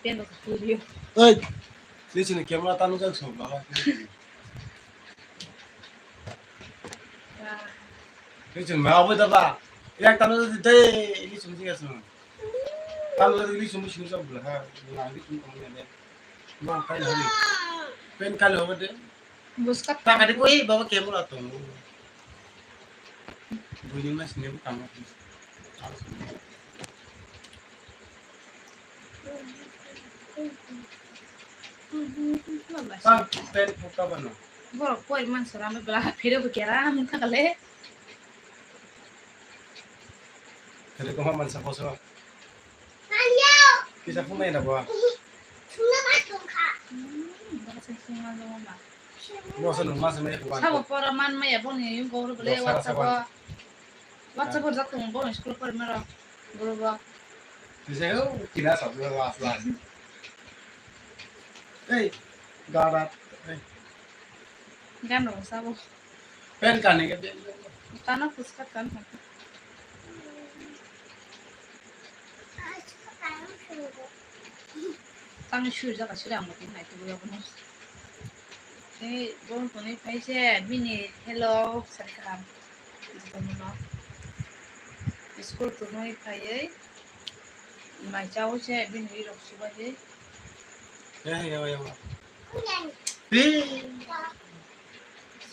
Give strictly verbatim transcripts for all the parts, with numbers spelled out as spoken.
Pen rok studio. Oi. Lichini camera tanu jak so ba. Lichini ma abo da ba. Yak tanu de lichini jak so. Tanu de lichini sini jak bla ha. Na lichini ko ne. Ma kai na ni. Pen kai lo de. Buska. Taka di koi baba camera to. Buini mas ne bu kamo. Pan pen photo bano. Borok koi man sara me bela phire bu kera min thakale. Kare ko man sa boso. Kisa phunai na bo. Hmm, baba sa sing ma lo ma. Boso no mas me ko. Sabo pora man maya boni yung goro bole WhatsApp. WhatsApp o jak tong bo school por mero. Guru ba. Bisa yo kina sa bole was was. Ei, garat. Ei. Gan rong sabo. Pen kani ke pen. Tano puska kan. Tang sui jaga sira mo tin nai tu ya bono. Ei bon toni phai se bini hello sari kaham. School tongwi phaiwi mai chawi se bini rirok subaiwi. Ya, ya, ya. Pi.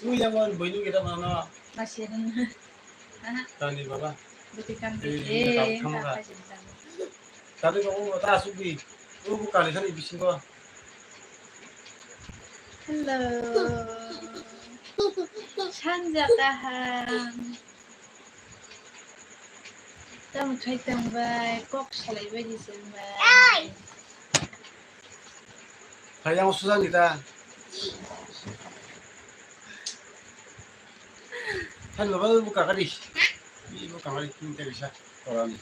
Uya mo bini kita mana? Masih ada. Tani baba. Buti kan. Tadi ko ta sugi. Ubu kali kan bisingo. Hello. Sanja kaham. Tamo khai tong bai kok salai bai di sen bai. Hai yang susan kita. Kan baba bu kakari. Ibu kakari kita bisa orang.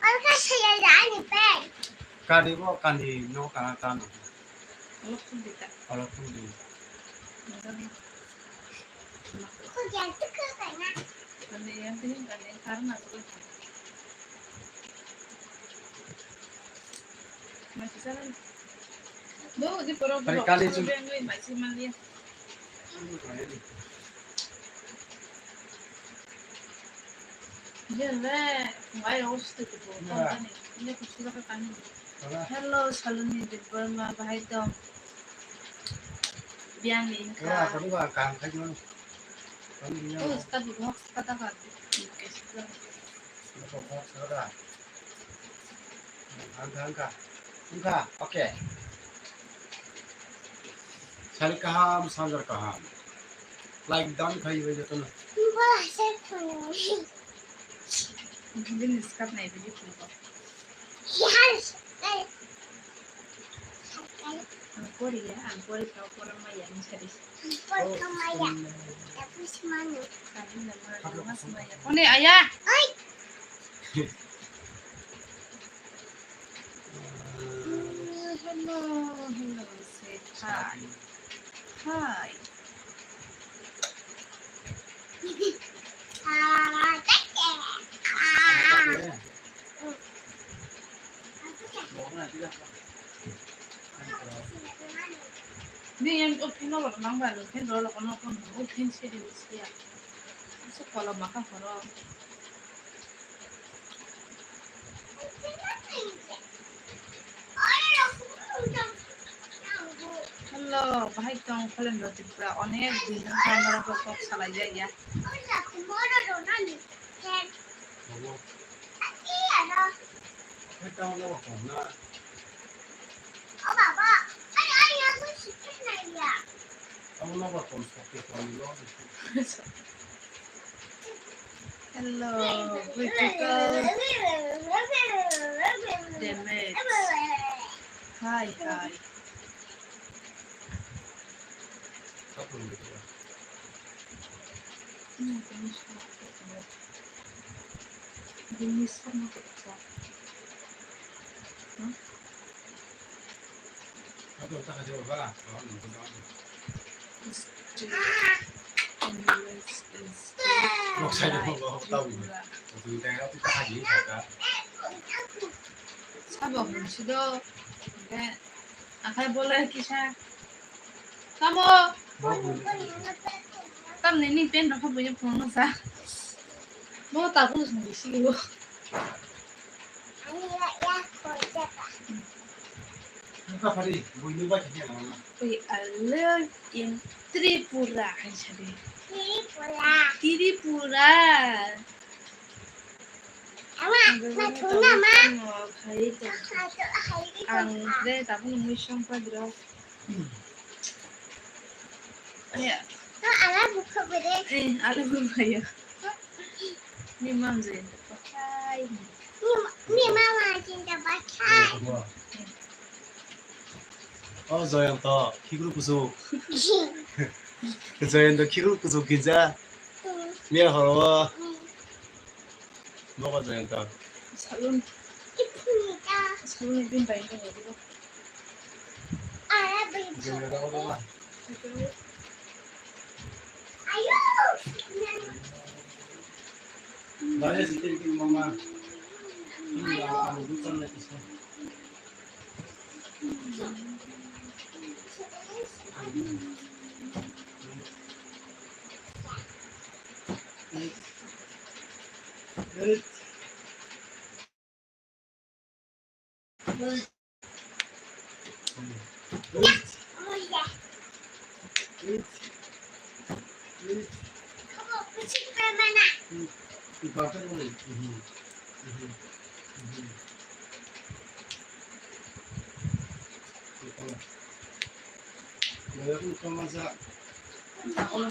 Alka saya dah ni pen. Kadi bo kandi no kana tano. Alok pun dita. Alok pun di. Ko jangan tu ke kana. Kandi yang tu yang kandi karena tu. Masih sana. Bo di poro. Kali kali tu. Yang ni masih mandi. Hello, Saloni Debbarma, bahai tong? Biang ni wngkha. Oh, stadi box kata kata. Wngkha, wngkha. Wngkha, okay. Sari kaham, sanjar kaham. Like down khai bai jotono. Bini skat nai bini phungo. Ang pori ya, ang pori kau korang maya ni sari. Ang pori kau maya, tapi semanu. Kami nama nama semaya. One aya. Oi. Hello, hello, say hi. Hi. Ni yang open no lo nang ba lo ken lo lo kono kono open se de sia. Su kola maka koro. Hello, bahai tong Kholendra Tripura, onek din wngkha norok kok salai ya ya. Hello, beautiful. Damage. Hi, hi. Sabo hwnsi do. Hwnkhe akhai bolai kisa. Tamo? Tamni ni pen rokha buya phone no sa. Bo ta phone sung bisi go. We are live in Tripura, hai sadi. Tripura. Tripura. Ama, ma thuna ma. Ang de tabuk mui song pa dro. Ya. No, ala bukha bere. Eh, ala bukha ya. Ni mam je. Bye. Ni, ni mama jinda bathai. O Jayanta, khikru kuchuk. Jayanta, khikru kuchuk kinsa. Miya horo. Nogo Jayanta. Salon. Salon ni bin bai ko. Jayanta ko ba. Ayo. Dale, si te mama. Ini yang kamu bukan lagi sih. Takol,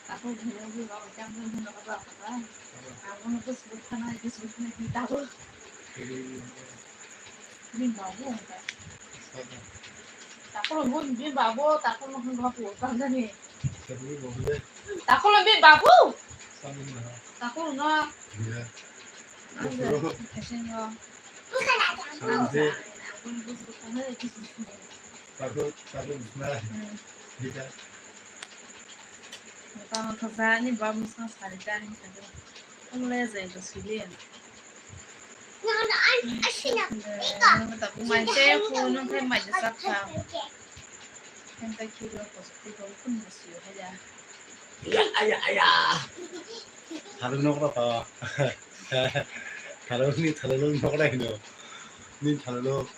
takol hwnwi bini baba chang hwnwi hwnwi baba kha. Abono bwswk bwkhana, bwswk bwkhana hwnwi takol. Bini babu hwnka. Takol hwnwi bini babu, takol hwnwi babu, tang jani. Takol hwnwi bini babu. Takol hwnwi. Kaisa hwnwi. Abono bwswk bwkhana, bwswk bwkhana. Takut, takut, nah. Hmm. Kita. Tamo thasa ni bam sa sari ta ni sari. Ang le jai ko sili. Ang ta kumai te ko nung kai mai sa kha. Ang ta ki ro ko ti ko kun ma si yo ya. Ya, ya, ya. Thalung nok ro to. Thalung ni thalung nok ro hino. Ni thalung nok.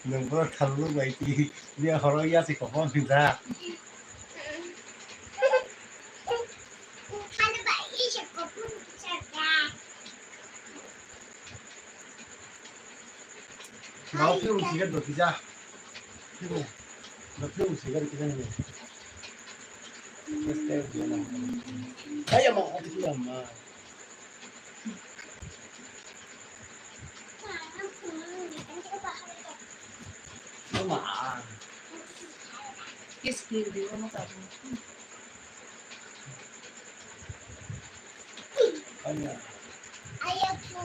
Nung bo thalung bai ti. Ni horo ya si ko hon da. Nao phiyung siga do kisa. Phiyung. Do phiyung siga do kisa ni. Ayama, ayama. Ama. Kis kir di, ama tabu. Aya. Aya pu.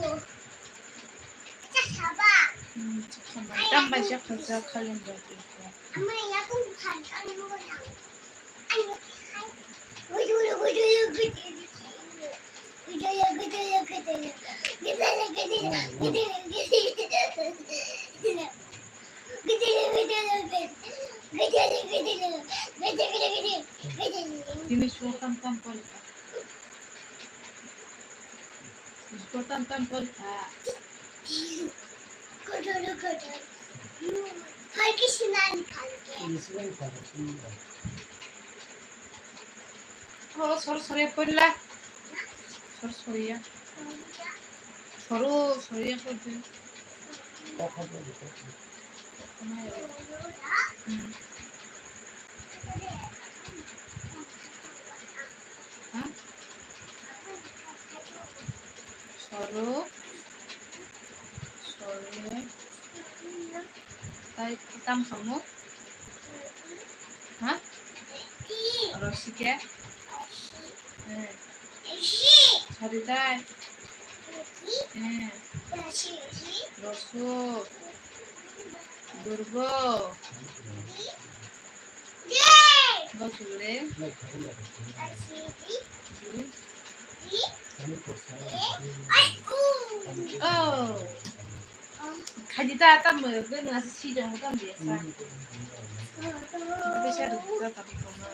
Ita saba. Hmm, ita saba. Tambah siya kerja kalian bertiga. Ama, ya aku bukan kalian orang. Ayo. Gudu, gudu, gudu, gudu. Gudu, gudu, gudu, gudu. Tini suwa tam tam pori kha. Suwa tam tam pori kha. Kotor, kotor. Phalki sinani phalki. Oh, sor sor ya pori la. Sor sor ya. Soru, soru ya kau tu. Soru, soru. Tai tam kamu? Ha? Rosike? Eh. Saritai. Eh. Rosu. Durgo. Go to the. Oh. Khadi ta tam mo ke na si jong tam dia sa. Bisa do ta ta ko ma.